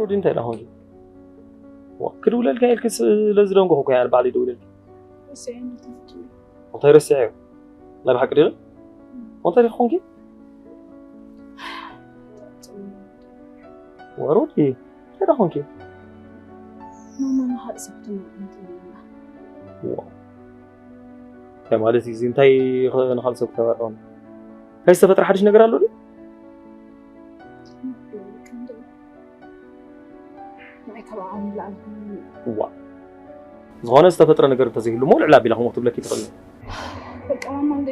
ወዲ እንታይ ደኣ ኾንኪ? ዋ፣ ክድውለልካ ኢልኪ ስለ ዝደንጎኹ እኮ እየ ኣነ ባዕለይ ደውለልኪ። እንታይ ረሲዐዮ? ናይ ብሓቂ ድዩ? እንታይ ደኣ ኾንኪ? ወሮዲ እንታይ ደኣ ኾንኪ? ማማ ንኻልእ ሰብ ክትመርዖ እንተለና። ዋ። እንታይ ማለት እዩ እዚ? እንታይ ኸ ንኻልእ ሰብ ክተመርዖ? እንታይ ዝተፈጥረ ሓድሽ ነገር ኣሎ ድዩ? ንዓይ ካብ ዓቕሚ ንላዕሊ ኮይኑ። ዋ። ዝኾነ ዝተፈጥረ ነገር እንተዘይህሉ እሞ ልዕል ኣቢላ ከምኡ ክትብለኪ ትኽእል። በቃ ማማ እንደ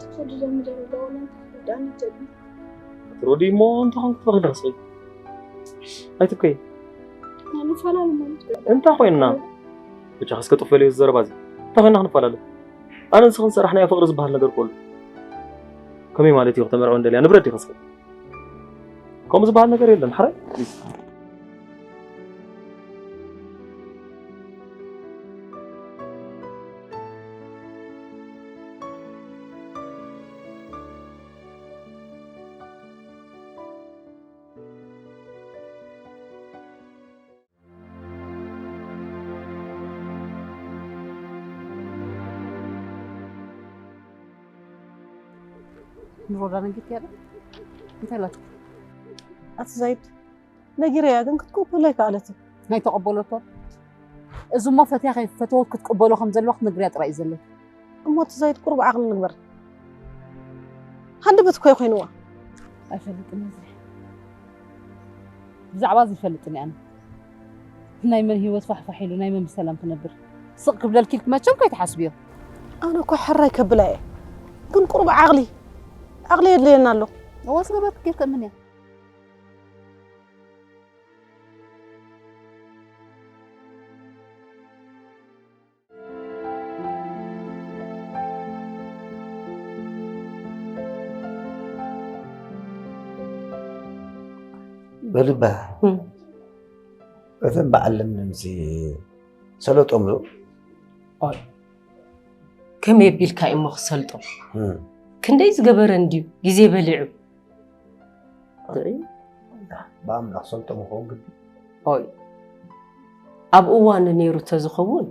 ትወድዶ ምደረዶ ወላ እንታይ ክወዳእኒ ትእሊ። ትሮዲ እሞ እንታይ ኾንክ ትበኺ ኣለኺ? ኣይትብከይ። ንፈላለ ማለት እዩ። እንታይ ኮይንና? ብቻ እስከ ጥፍ በልዮ እዚ ዘረባ እዚ። እንታይ ኮይንና ክንፈላለ? ኣነ ንስኽን ሰራሕናዮ ፍቕሪ ዝበሃል ነገር እኮ ኣሎ። ከመይ ማለት እዩ? ክተመርዕወን ደልያ ንብረት ዲኺ እስከ? ከምኡ ዝበሃል ነገር የለን። ሓራይ? ንሮዳ ነጊርክያ ዶ? እንታይ ኢላትኪ? ኣቲ ዛይድ፣ ነጊረያ ግን ክትቅበሎ ኣይከኣለትን። ኣይተቐበለቶን። እዚ እሞ ፈትያ ከይፈተወት ክትቅበሎ ከም ዘለዋ ክትነግርያ ጥራይ እዩ ዘለኪ። እሞ ኣቲ ዛይድ፣ ቁሩብ ዓቕሊ ንግበር። ሃንደበት እኮ እዩ ኮይንዋ። ኣይፈልጥን እዚ። ብዛዕባ እዚ ይፈልጥን ኣነ። ናይ መን ህይወት ፋሕፋሕ ኢሉ ናይ መን ብሰላም ክነብር? ስቕ ክብለልኪ ኢልኪ መቸም ከይትሓስብዮ። ኣነ እኮ ሕራይ ከብላ እየ። ግን ቁሩብ ዓቕሊ፣ ዓቕሊ የድልየና ኣሎ። እወ ዝገበርክ ጌርካ እመንያ። በልባ እም። እተን በዓል ለምለምሲ ሰለጦም ዶ? ኦይ፣ ከመይ ኣቢልካ እሞ ክሰልጦ? እም። ክንደይ ዝገበረ እንድዩ ግዜ በሊዑ። ብኣምላኽ ሰልጦም ክኸውን ግዲ። ኦይ፣ ኣብ እዋኑ ነይሩ ተዝኸውን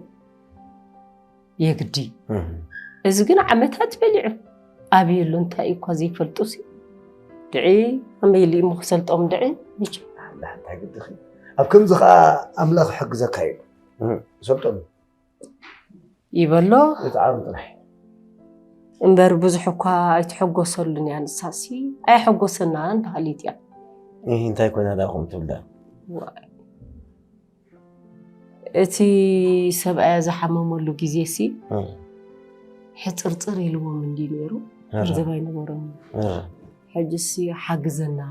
የግዲ። እም። እዚ ግን ዓመታት በሊዑ። ኣበይ ኣሎ እንታይ እዩ እኳ ዘይፈልጡ ሲ። ድዒ ኣመይ ኢሉ እሞ ክሰልጦም ድዒ። ምጭ። ኣላ እንታይ ግድኺ። ኣብ ከምዚ ኸዓ ኣምላኽ ይሕግዘካ እዩ። እም። ሰልጦም። ይበሎ። ይጥዓም ጥራሕ። እምበር ብዙሕ እኳ ኣይትሐጎሰሉን እያ ንሳሲ። ኣየሐጎሰናን በሃሊት እያ። እህ፣ እንታይ ኮይና ደኣ ከምኡ ትብል ደኣ? ዋይ። እቲ ሰብኣያ ዝሓመመሉ ግዜሲ እህ። ሕፅርፅር ኢልዎም እንድዩ ነይሩ። እህ። ገንዘብ ኣይነበሮምን። እህ። ሕጅሲ ሓግዘና፣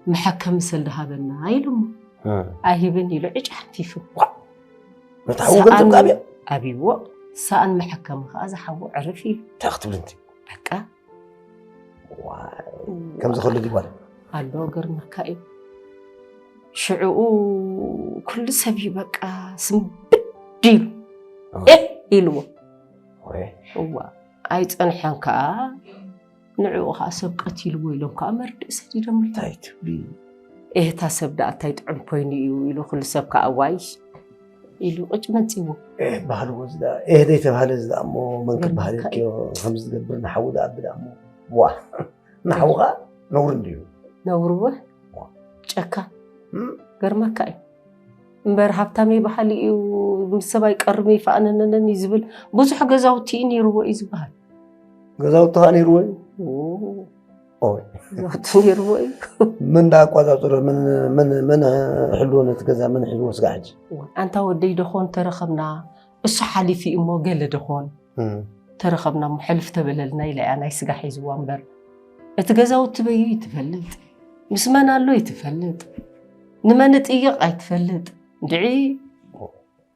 መሐከሚ ሰልዲ ሃበና ኢሎሞ። እህ። ኣይህብን ኢሉ ዕጭ ሓንፊፉ። ዋ! ነቲ ሓዉ ገንዘብ ሰኣን ኣብያ? ኣብይዎ። ሰኣን መሐከሚ ኸዓ ዝሓዎ ዕርፍ ኢሉ። እንታይ ክትብል እንቲ? በቃ። ዋይ፣ ከምዚ ከሎ ድዩ ጓል? ኣሎ ገርመካ እዩ። ሽዕኡ ኩሉ ሰብ እዩ በቃ ስምብድ ኢሉ። እህ። ኤህ ኢልዎ። ወይ። እዋ፣ ኣይጸንሐን ከኣ ንዕኡ ኸዓ ሰብ ቀቲልዎ ኢሎም ከዓ መርድእ ሰዲዶምሉ። እንታይ ትብሊ? ኤህታ ሰብ ደኣ እንታይ ጥዑም ኮይኑ እዩ ኢሉ ኩሉ ሰብ ከኣ ዋይ ኢሉ ቅጭ መጺዎ። ኤህ በሃልዎ እዚ ደኣ፣ ኤህ ዘይተባህለ እዚ ደኣ እሞ መን ክበሃል ገርመካ ኢልክዮ? ከምዚ ዝገብር ንሓዉ ደኣ ኣቢ ደኣ እሞ። ዋ! ንሓዉ ኸዓ ነውሪ እንድዩ። ነውሪ እወ። ዋ። ጨካ። እም? ገርመካ እዩ። እምበር ሃብታመይ በሃሊ እዩ፣ ምስ ሰብ ኣይቀርብን ይፋእነነንን እዩ ዝብል። ብዙሕ ገዛውቲ እዩ ነይርዎ እዩ ዝበሃል። ገዛውቲ ኸዓ ነይርዎ እዩ? ኦ። ኦይ። ገዛውቲ ነይርዎ እዩ። መን ደኣ ኣቋጻጽሮ? መን፣ መን፣ መን ሕልዎ ነቲ ገዛ? መን ሕልዎ ስጋዕ ሕጂ? እዋ፣ ኣንታ ወደይ ደኾን ተረኸብና፣ እሱ ሓሊፉ እዩ እሞ ገለ ደኾን እም። ተረኸብና እሞ ሕልፍ ተበለልና ኢላ እያ ናይ ስጋ ሒዝዋ እምበር። እቲ ገዛውቲ በዩ ይትፈልጥ፣ ምስ መን ኣሎ ይትፈልጥ፣ ንመን እጥይቕ ኣይትፈልጥ። እንድዒ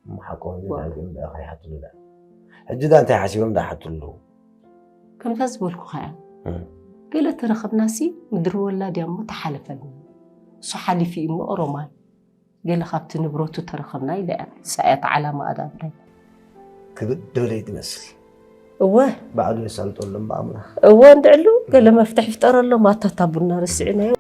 እሞ ሓቆም ዋ። ዳግም ደኣ ከይሓትሉ ደኣ። ሕጂ ደኣ እንታይ ሓሲቦም ደኣ ሓትሉ ኣለዉ? ከምታ ዝበልኩኻ እያ። እም። ገለ ተረኸብናሲ ምድሪ ወላድ እያ እሞ ተሓለፈልና። እሱ ሓሊፉ እዩ እሞ ኦሮማይ። ገለ ካብቲ ንብረቱ ተረኸብና ኢላ እያ። ንሳ እያ እቲ ዓላማ ኣዳብታይ። ክብድ ድብለይ ትመስል። እወ። ባዕሉ የሳልጠሎም ብኣምላኽ። እወ እንድዕሉ ገለ መፍትሕ ይፍጠረሎም። ኣታ እታ ቡና ረሲዕናዮ።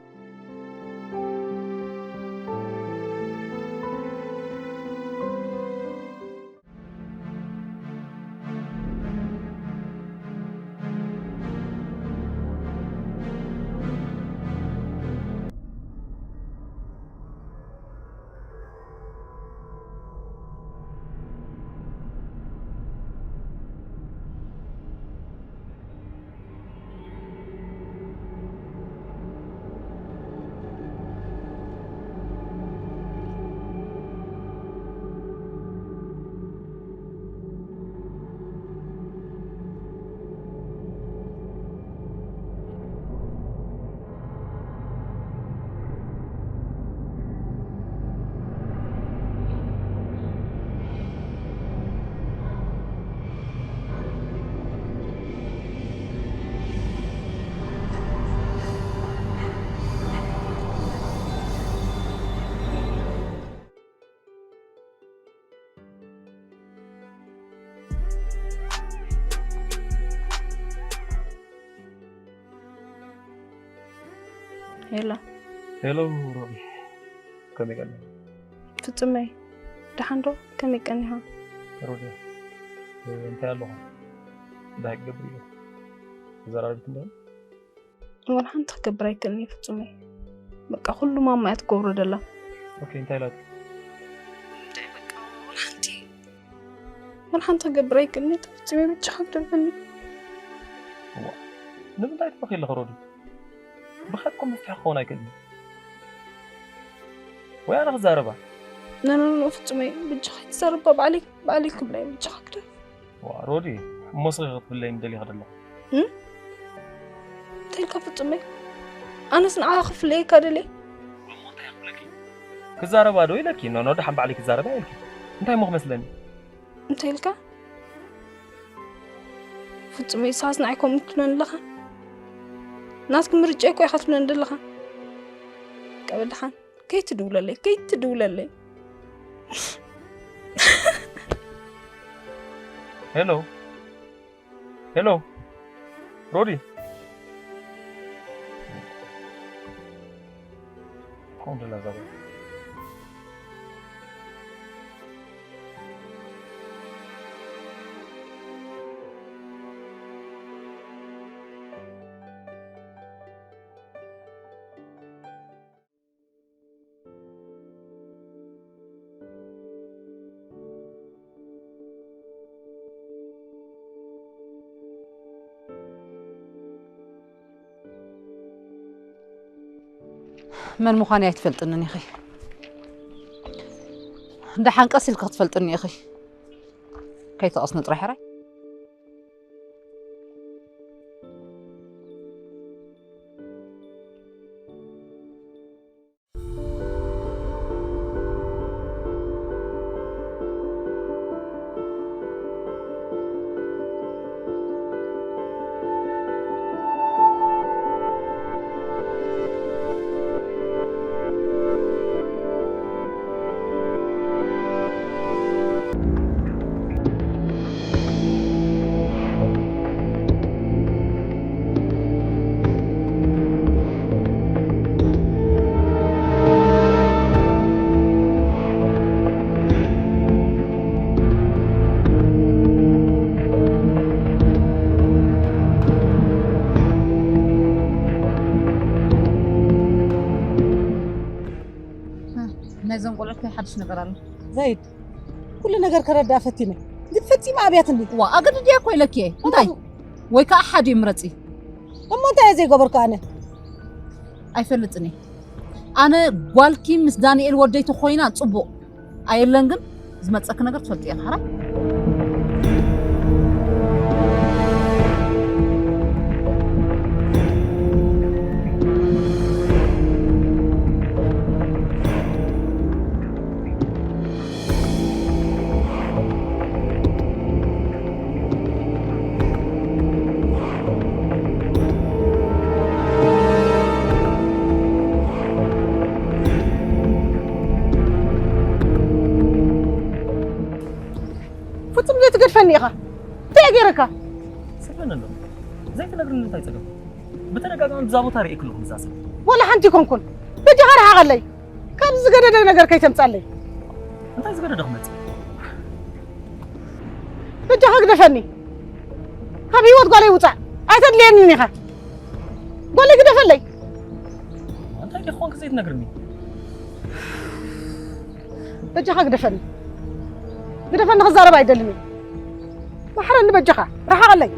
ሄሎ። ሄሎ ሮቢ፣ ከመይ ቀኒ? ፍጹመይ፣ ደሓን ዶ? ከመይ ቀኒኻ? ሮቢ፣ እንታይ ኣለኹ? እንታይ ክገብር እዩ? ተዘራረብት እንደ? ወላ ሓንቲ ክገብር ኣይክእልን እዩ ፍጹመይ። በቃ ኩሉ ማማ እያ ትገብሮ ደላ። ኦኬ፣ እንታይ ኢላት? እንታይ በቃ ወላ ሓንቲ፣ ወላ ሓንቲ ክገብር ኣይክእልን እዩ ፍጹመይ፣ ብቻ ክደብኒ። ዋ፣ ንምንታይ ትበኺ ኣለኺ ሮቢ? ብኻትኩም መፍትሒ ክኸውን ኣይክእልን። ወይ ኣነ ክዛረባ? ኖ፣ ኖ፣ ኖ፣ ፍጹመይ፣ ብጃኻ ኣይትዛረባ፣ ባዕለይ፣ ባዕለይ ክብላ እየ፣ ብጃኻ ክደ። ዋ፣ ሮዲ፣ እሞ ስኺ ክትብለይ ምደሊኺ ደለኹ። እም? እንታይ ኢልካ ፍጹመይ? ኣነስ ንዓኻ ክፍለየካ ደልየ? እሞ እንታይ ክብለኪ? ክዛረባ ዶ ኢለኪ? ኖ፣ ኖ፣ ደሓን ባዕለይ ክዛረባ ኢልኪ። እንታይ እሞ ክመስለኒ? እንታይ ኢልካ? ፍጹመይ፣ ንስኻስ ንዓይ ከምኡ ትብለኒ ኣለኻ? ናትኪ ምርጫ እኮ ኢኻ ትብለኒ ዘለኻ። ቀበል ደሓን፣ ከይትድውለለይ፣ ከይትድውለለይ። ሄሎ፣ ሄሎ፣ ሮዲ። ከምኡ ደላ እዛ ጓል። መን ምዃነይ ኣይትፈልጥንን ኢኺ። ደሓን ቀስ ኢልኪ ክትፈልጥኒ ኢኺ። ከይትቐስኒ ጥራሕ ሕራይ። ናይዞም ቆልዑት ከይ ሓድሽ ነገር ኣሎ። ዘይድ፣ ኩሉ ነገር ከረድኣ ፈቲነ፣ ግን ፈጺመ ኣብያትኒ። ዋ፣ ኣገድድያ እኮ ኢለኪ እየ። እንታይ? እሞ ወይ ከዓ ሓደ ምረጺ። እሞ እንታይ እየ ዘይገበርኩ ኣነ? ኣይፈልጥን እየ። ኣነ ጓልኪ ምስ ዳንኤል ወደይ ተኾይና ጽቡቕ። ኣየለን ግን ዝመጸኪ ነገር ትፈልጢ እያ፣ ሓራይ? ፍጹም ዘይትገድፈኒ ኢኻ። እንታይ እየ ገይረካ? ስምዕኒ ኣሎ። ዘይትነግርኒ እንታይ ጸገም? ብተደጋጋሚ ብዛ ቦታ ርእየኪ ኣለኹ ምዛ ሰብ። ዋላ ሓንቲ ኣይኮንኩን። በጃኻ ርሓቐለይ። ካብ ዝገደደ ነገር ከይተምጻለይ። እንታይ ዝገደደ ክመጽእ? በጃኻ ግደፈኒ። ካብ ህይወት ጓለይ ውጻእ። ኣይተድልየንን ኢኻ። ጓለይ ግደፈለይ። እንታይ ዲኻ ኮንክ ዘይትነግርኒ? በጃኻ ግደፈኒ። ግደፈኒ፣ ክዛረብ ኣይደልን እየ። ማሕረኒ በጃኻ፣ ርሓቐለይ።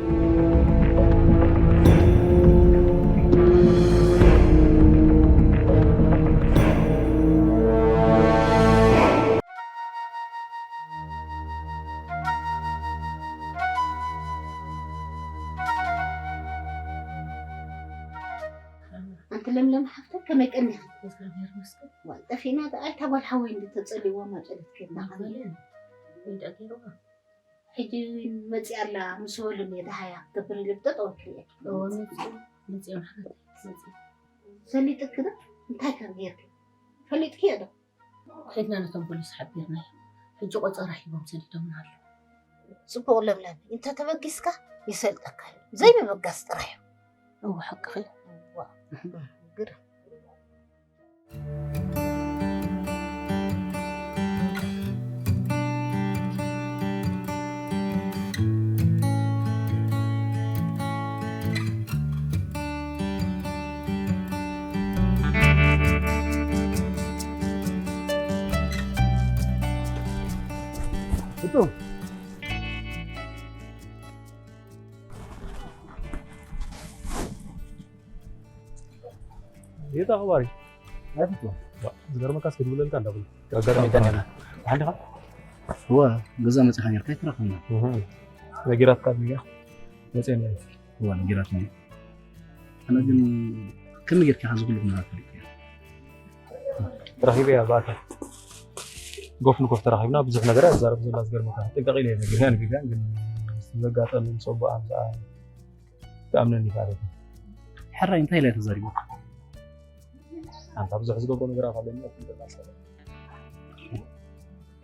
ኣንቲ ለምለም ሓፍተይ፣ ከመይ ቀኒኺ? እግዚኣብሔር ይመስገን። ዋይ፣ ጠፊእና ደኣ፣ እታ ጓል ሓወይ እንዲ ተጸልይዋ ማጨለት ኬድና ቀኒና። እንታይ ገይርዋ? ሕጂ መጺኣ ኣላ፣ ምስ በሉኒ እየ ደሃያ ክትገብር ኢለ ብጠጠው ክርእየኪ። እወ፣ መጺኦም፣ መጺኦም ሓፍተይ፣ መጺኦም። ፈሊጥኪ ዶ? እንታይ ከም ጌርኪ? ፈሊጥኪዮ ዶ? ከይድና ነቶም ፖሊስ ሓቢርናዮም። ሕጂ ቆጸራ ሂቦም ሰዲዶምና ኣለዉ። ጽቡቕ ለምለም፣ እንተ ተበጊስካ ይሰልጠካ እዩ። ዘይምብጋስ ጥራይ እዩ። እወ፣ ሓቅኺ። እዋ፣ ግርም። እቱ የት ኣኽባሪ? ኣይፍቶ። ዝገርመካ እስኪ ድውለልካ እንዳብሉ ኣጋጣሚ ይጠኛና። ሓንድኻ? እዋ፣ ገዛ መጺኻ ነርካ ኣይተረኸብና። ነጊራትካ ድያ? መጺአ ነይረ። እዋ፣ ነጊራትኒ። ኣነ ግን ከመይ ጌርካ ኢኻ እዚ ኩሉ ኩነታት ፈሊጥካ? ረኺበያ ብኣካል። ጎፍ ንጎፍ ተራኺብና ብዙሕ ነገር እያ ትዛረብ ዘላ ዝገርመካ። ጥንቅቕ ኢለ እየ ነጊረያ ንቪቪያን ግን ዘጋጠመ ምስ ኣቦኣ ምስኣ ትኣምነኒ ኢኻ ማለት እዩ። ሕራይ እንታይ ኢላ እያ ተዛሪባ? ኣንታ ብዙሕ ዝገብሮ ነገራት ኣለኒ ኣብ ክንደና ሰለ።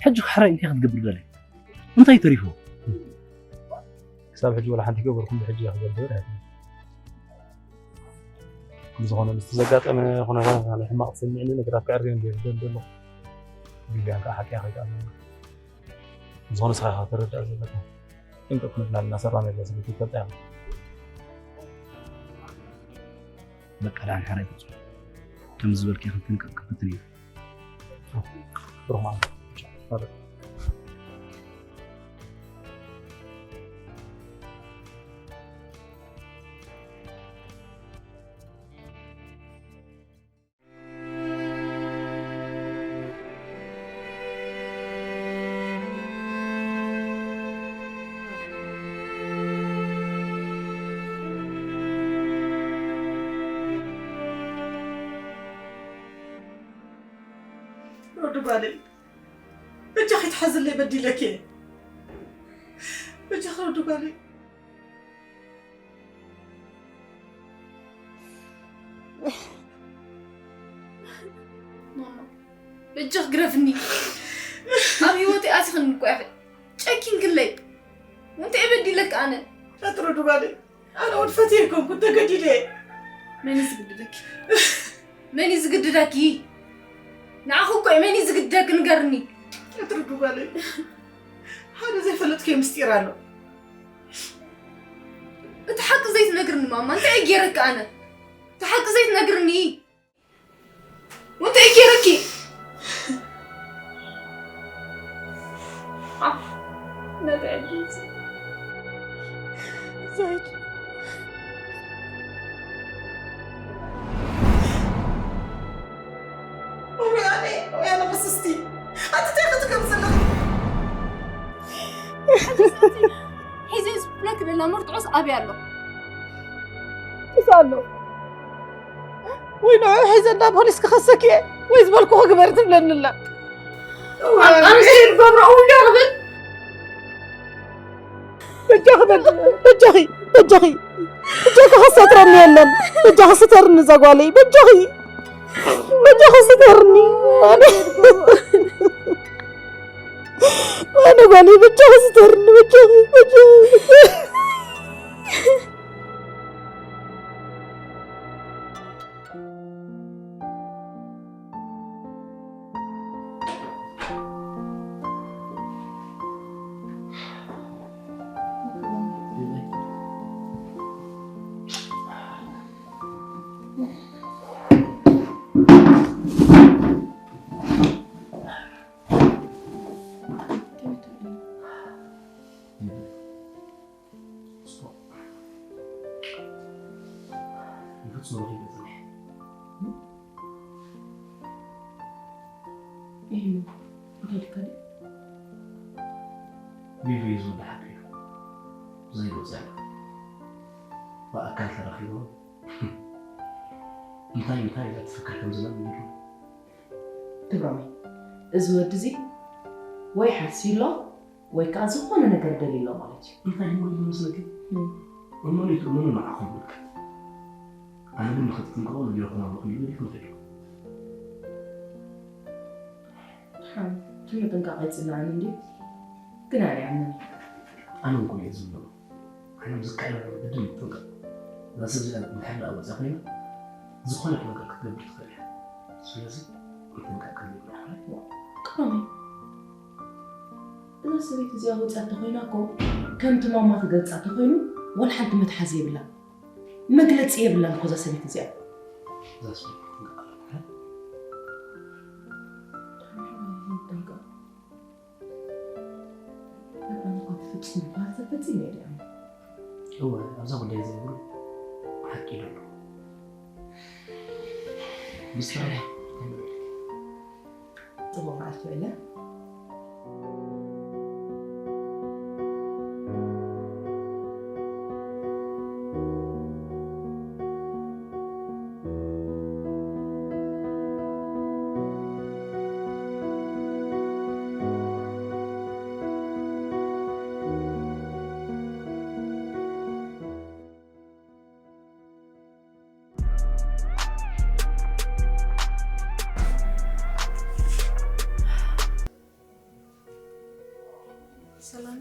ሕጂ ሕራይ እንታይ ክትገብር ደለይ? እንታይ ተሪፎ? ክሳብ ሕጂ ወላ ሓንቲ ገበርኩም ብሕጂ እያ ክገብር ኣይኮነ። ብዝኾነ ምስቲ ዘጋጠመ ኩነታት ናይ ሕማቕ ተሰሚዕኒ ነገራት ክዕርዮም እየ ዝደሊ ዘለኹ። ቪቪያን ከዓ ሓቂ እያ ከይትኣምነኒ። ብዝኾነ ንስኻ ኢኻ ክትርዳእ ዘለካ። ጥንቅቕ ክንብል ኣለና፣ ሰራም የለ ዝብል ይፈልጣ ኢኻ። በቃ ደሓን ሕራይ ፍጹም። ከም ዝበልክ ኢኻ ክንክን ክፍትን እዩ። ብሩኽ መዓልቲ። ሮዲ ጓለይ፣ በጃኺ ትሓዝለይ በዲለኪ እየ። በጃኺ ሮዲ ጓለይ። ማማ፣ በጃኺ ግረፍኒ። ኣብ ህይወተይ ኣቲኽኒ እኮ ኢኺ። ጨኪንክለይ። እንታይ በዲለኪ ኣነ? ኣቲ ሮዲ ጓለይ፣ ኣነ እውን ፈትየ ኣይኮንኩን፣ ተገዲደ እየ። መን እዩ ዝግድደኪ? መን እዩ ዝግድደኪ? ንዓኺ እኮ እዩ፣ መን እዩ ዝግድደኪ ንገርኒ። ኣቲ ሮዲ ጓለይ፣ ሓደ ዘይፈለጥክዮ ምስጢር ኣሎ። እቲ ሓቂ ዘይትነግርኒ ማማ፣ እንታይ እዩ ገይረኪ ኣነ? እቲ ሓቂ ዘይትነግርኒ? እንታይ ገይረኪ? አ፣ ነቲ ዕድል እዚ። ዘይድ። ወያኔ፣ ወያኔ ቅስስቲ። ኣቲ እንታይ ክትገብሪ ዘለኺ? ሒዘ ዝብለኪ ዘላ መርትዖስ ኣበይ ኣሎ? ጥፋ ኣሎ። ወይ ንዑ ሒዘ እንዳ ፖሊስ ክኸሰኪ እየ፣ ወይ ዝበልኩ ክግበር ትብለኒ ኣላ። ኣንስቲ ዝገብሮ እውን ዶ ክብል? በጃኺ፣ በጃኺ፣ በጃኺ፣ በጃኺ፣ በጃኺ ከሰትረኒ የለን። በጃኺ ስተርኒ እዛ ጓለይ፣ በጃኺ፣ በጃኺ ስተርኒ። ኣነ፣ ኣነ ጓለይ፣ በጃኺ ስተርኒ፣ በጃኺ፣ በጃኺ። ንፍጹም ረኺበ ጽኒሐ። እዩ፣ እንታይ ኢልካ ድዩ? ቪቪ እዩ ዝብል ሓቂ እዩ። ዘይወጸ ብኣካል ተራኺቦም እንታይ እንታይ ኢላ ትፍክር ከም ዘላ ነጊሩ። ክብሮመይ፣ እዚ ወዲ እዚ ወይ ሓሲሎ ወይ ከኣ ዝኾነ ነገር ደልዩ ኣሎ ማለት እዩ። እንታይ ይብሉ ይመስለኪ? እም። እመኑ ይትእመኑ ንዓኹም ምልከት። ኣነ ግን ንኽትጥንቀቑ ነጊረኩም ኣለኹ ኢሉ ኢልኩም ትሄዱ። ሓም፣ ትምጥንቃቕ ኣይጽላእን እንድዩ። ግን ኣነ ይኣምን። ኣነ እውን ከምኡ እየ ዝብሎ። ኣነ ብዝከኣል መጠን በደንብ ይጥንቀቕ። እዛ ሰብ እዚኣ እንድሕር ደኣ ወጺኣ ኮይና፣ ዝኾነ ነገር ክትገብር ትኽእል እያ። ስለዚ ይጥንቀቅ ክንብል ኢና። ቅመመይ፣ እዛ ሰበይቲ እዚኣ ወፂኣ ተኾይና እኮ ከምቲ ማማ ትገልፃ ተኾይኑ ዋላ ሓንቲ መትሓዚ የብላ፣ መግለፂ የብላን እኮ እዛ ሰበይቲ እዚኣ። እዛ ሰበይቲ ይጥንቀቅ ኣለና። ኣነ እኮ ፍጹም ዝበሃል ሰብ ፈጺመ እየ ደኣ። እወ፣ ኣብዛ ጉዳይ እዚ እውን ሓቂ ኢሉ ኣሎ። ሚስተር፣ ጽቡቕ መዓልቲ ይውዕል። ሰላም፣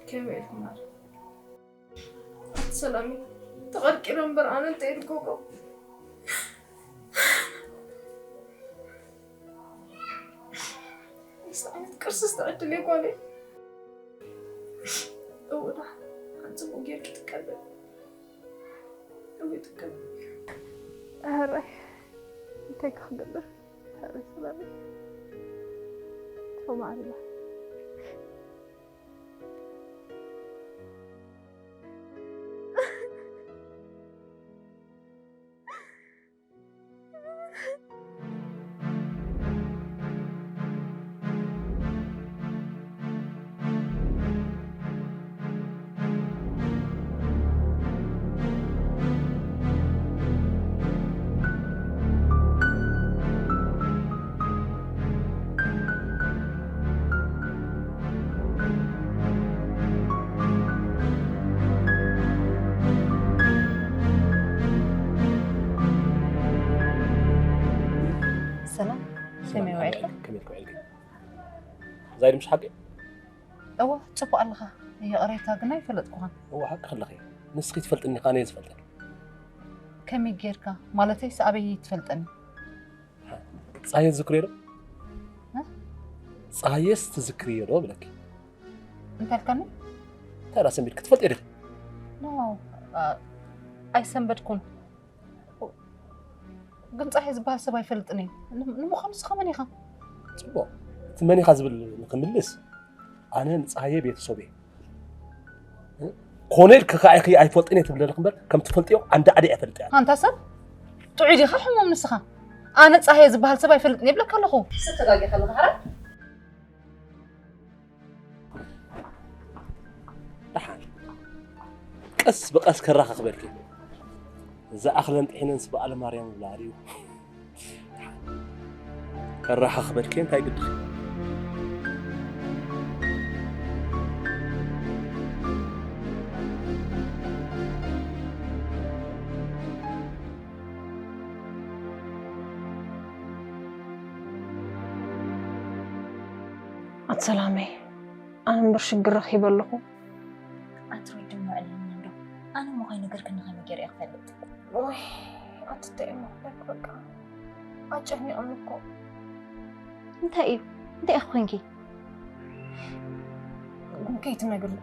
ከመይ ኢልኩም? ኣቲ ሰላሚ፣ ተቐርቂረ እምበር ኣነ እንታይ ኢልኩ እኮ። ምስ ዓይነት ቅርሲ ዝተዕድል እየ ጓለይ። እወ፣ ደሓን ጽቡቕ ጌርኪ ትቀበል። እወ፣ ትቀበል። ሕራይ፣ እንታይ ክገብር? ሕራይ ሰላሚ። ተው ማዕሪባ። ሰላም፣ ከመይ ውዒልካ? ከመይ ውዒልካ? ዛይድ ምሽ ሓቂ? እወ፣ ጽቡቕ ኣለኻ። ይቕሬታ ግን ኣይፈለጥኩኻን። እወ፣ ሓቂ ከለኺ። ንስኺ ትፈልጥኒ፣ ኣነ እየ ዝፈልጠን። ከመይ ጌርካ? ማለተይስ ኣበይ ትፈልጠኒ? ጸሃየ ትዝክርዮ ዶ? እ? ጸሃየስ ትዝክርዮ ዶ ብለኪ? እንታይ ኢልካኒ? እንታይ ደኣ ሰንቢድ ክትፈልጥዮ ዲኺ? ኖ፣ ኣ-፣ ኣይሰንበድኩን። ግን ጸሃየ ዝበሃል ሰብ ኣይፈልጥን እየ። ን-፣ ንምዃኑ ንስኻ መን ኢኻ? ጽቡቕ። እቲ መን ኢኻ ዝብል ንኽምልስ፣ ኣነ ንጸሃየ ቤተሰብ እየ። ኮነ ኢልኪ ከኣ ኢኺ ኣይፈልጥን እየ ትብሊ ዘለኺ እምበር፣ ከም ትፈልጥዮ ኣንዳ ዓዲ ኣይፈልጥ እያ። ኣንታ ሰብ፣ ጥዑይ ዲኻ ሕሙም ንስኻ? ኣነ ጸሃየ ዝበሃል ሰብ ኣይፈልጥን እየ ይብለካ ኣለኹ። ሰብ ተጋጊኻ ኣለኻ፣ ሓራይ? ደሓን። ቀስ ብቐስ ከራኻኽበልኪ። ዝኣኽለን ጥሒነንስ በዓል ማርያም ይብላ ድዩ? ከራኻኽበልኪ እንታይ ግድኺ? ኣቲ ሰላመይ፣ ኣነ እምበር ሽግር ረኺበ ኣለኹ። ኣቲ ሮዲ፣ እሞ ዕለልና እንዶ። ኣነ እሞ ከይነገርክኒ ከመይ ገይረ እየ ክፈልጥ? ወይ፣ ኣቲ እንታይ እሞ ክብለኪ በቃ። ኣጨኒቕኒ እኮ። እንታይ እዩ? እንታይ ኢኺ ኮንኪ? ግን ከይትነግሪ።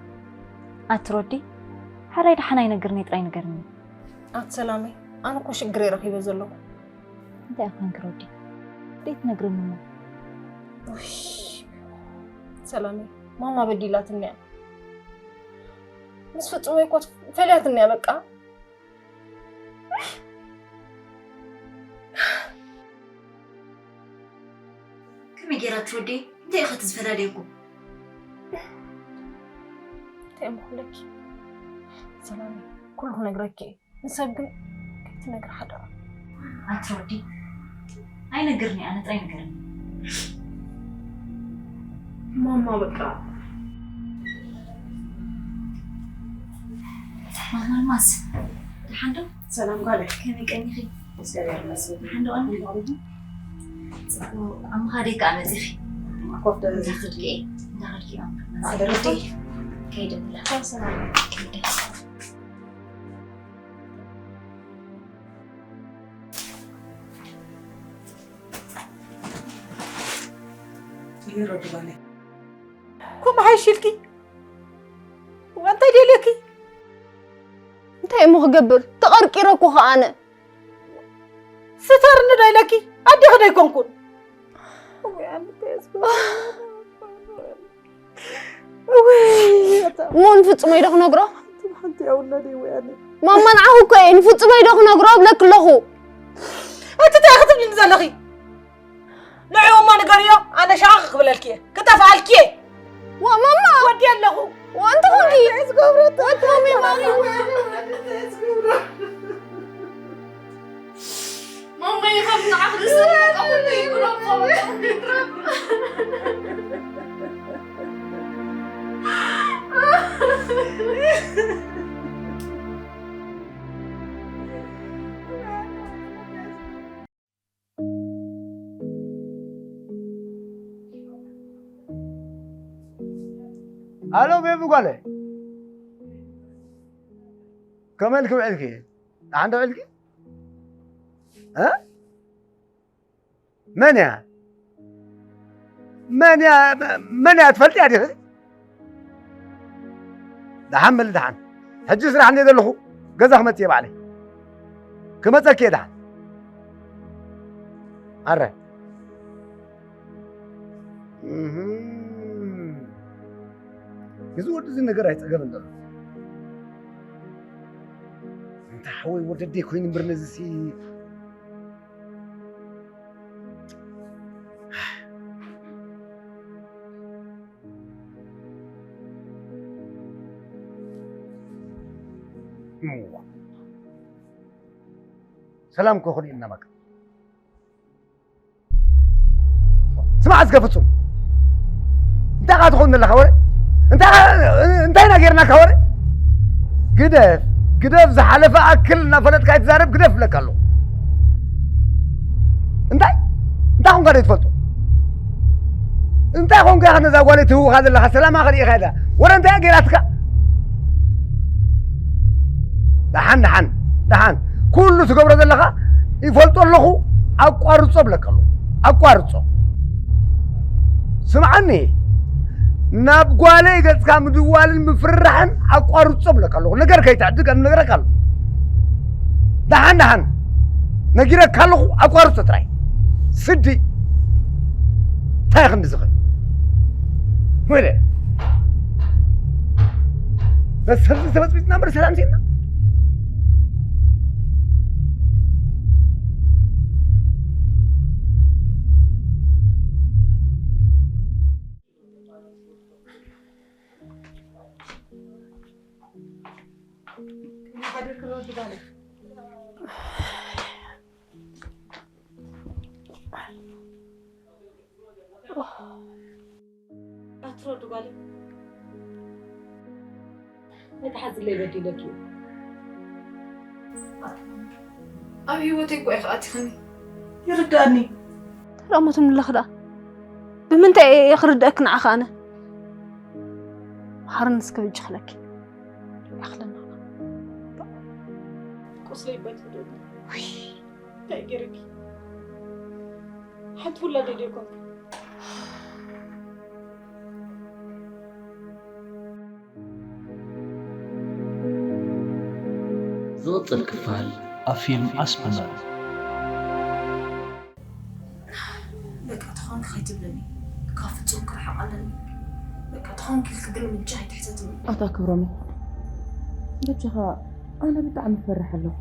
ኣቲ ሮዲ፣ ሓራይ ደሓን ኣይነግርኒ ጥራይ ንገርኒ። ኣቲ ሰላመይ፣ ኣነ እኮ ሽግር እየ ረኺበ ዘለኹ። እንታይ ኢኺ ኮንኪ ሮዲ? ደይትነግርኒ እሞ? ውይ፣ ሰላመይ፣ ማማ በዲላትኒ እያ። ምስ ፍጹመይ እኮ ፈልያትኒ እያ በቃ። ከመይ ጌራ ትወዲ? እንታይ ኢኻ ትዝፈላለየኩም? እንታይ እሞ ክብለኪ? ሰላም፣ ኩሉ ክነግረኪ እየ። ንሰብ ግን ከይትነግሪ ሓደራ። ኣቲ ሮዲ፣ ኣይነግርኒ፣ ኣነ ጥራይ ንገርኒ። ማማ በቃ። ማማ ኣልማዝ፣ ደሓን ዶ? ሰላም ጓለይ። ከመይ ቀኒኺ? እግዚኣብሔር ይመስገን። ደሓን ዶ ቀኒኺ? ጽቡቕ። ኣብ ምኻደይ ከኣ መጺኺ። ኮፍ በሊ። እንዳኸድኪ እየ። እንዳኸድኪ እየ። ኣደረግኩ። ከይደ ብላ። ሰላም። ከይደ። ይረዱ ባለ። ከምኡ ሓይሽ ኢልኪ? እዋ፣ እንታይ ደልየኪ? እንታይ እሞ ክገብር? ተቐርቂረ እኮ ኸኣ ኣነ። ስተርኒ ዶ ኢለኪ? ኣዴኺ ዶ ኣይኮንኩን? እዋ፣ እንታይ ኣስበ-? እወይ፣ እሞ ንፍጹም ኢዶ ክነግሮ? ሓንቲ ኣውላደይ ወይ ኣነ። ማማ ንዓኹ እኮ እየ፣ ንፍጹም ኢዶ ክነግሮ እብለኪ ኣለኹ። ኣቲ እንታይ ክትብልኒ ዘለኺ? ንዕኡ እሞ ንገርዮ፣ ኣነ ሻቕ ክብለልኪ እየ፣ ክጠፍኣልኪ እየ። ዋ፣ ማማ! ወዲ ኣለኹ። ዋ፣ እንታይ ኾንኪ? እንታይ ዝገብሮ? ወዲ ማሚ፣ ማሚ። እንታይ ዝገብሮ? ማማ፣ ይኸም ንዓኽ ንስኻ ጠቕሚ ይብሎ። ኣሎ፣ ቤቢ ጓለ። ከመይ ኢልኪ ውዒልኪ? ደሓን ዶ ውዒልኪ? እ? መን እያ? መን እያ? መን እያ? ትፈልጥያ ዲኺ? ደሓን በሊ፣ ደሓን። ሕጂ ስራሕ እንድየ ዘለኹ፣ ገዛ ክመጽእ እየ ባዕለይ። ክመጸኪ እየ ደሓን። ኣረ። እህም። እዚ ወዲ እዚ ነገር ኣይጸገበን ዘሎ። እንተ ሓወይ ወደደይ ኮይኑ እምበር ነዚ ሲ-፣ እዋ። ሰላም እኮ ክልኢልና በቃ። ስማዕ እስከ ፍጹም። እንታይ ኻ ትኸውን ዘለኻ ወረ? እንታይ ኻ-፣ እንታይ ኢና ጌርናካ ወረ? ግደፍ፣ ግደፍ፣ ዝሓለፈ ኣክል እናፈለጥካ ኣይትዛረብ፣ ግደፍ እብለካ ኣለኹ። እንታይ? እንታይ ኾንካ ዘይትፈልጦ? እንታይ ኾንካ ኢኻ ነዛ ጓለይ ትህውኻ ዘለኻ? ሰላማ ከርእኻ ኢላ። ወረ እንታይ እያ ጌራትካ? ደሓን፣ ደሓን፣ ደሓን። ኩሉ ትገብሮ ዘለኻ ይፈልጦ ኣለኹ። ኣቋርጾ እብለካ ኣለኹ። ኣቋርጾ። ስምዓኒ። ናብ ጓለይ ገጽካ ምድዋልን ምፍርራሕን ኣቋርጾ እብለካ ኣለኹ። ነገር ከይትዕድግ ኣነ እነግረካ ኣለኹ። ደሓን፣ ደሓን። ነጊረካ ኣለኹ፣ ኣቋርጾ ጥራይ። ስዲ። እንታይ ክንዲ ዝኽእል? ወይለ። በሰብዚ ተበጽቢጽና እምበር ሰላም ሲልና። ኣትረዱ ጓለይ። ኣይትሓዝለይ በዲለኪ። ኣብ ህይወተይ እኮ ኢኺ ኣቲኽኒ። ይርዳእኒ። ተላሞትኒ ኣለኺ ደኣ። ብምንታይ እየ ክርድአኪ ንዓኺ ኣነ? መሃርኒ እስከ በጃኺ ኢለኪ። ይኣኽለና። ቁስለይ በትሕደኒ። ውይ፣ እንታይ ገይረኪ? ሓንቲ ውላደይ ዶ ይኮንኪ? ዝቕጽል ክፋል ኣብ ፊልም ኣስመመር። በቃ ተኾንኪ ከይትብለኒ። ካብ ፍጹም ክርሕቕ ኣለኒ። በቃ ተኾንኪ ኢልኪ ግን ምጃ ኣይትሕተትኒ። ኣታ ክብሮም፣ በጃኻ ኣነ ብጣዕሚ እፈርሕ ኣለኹ።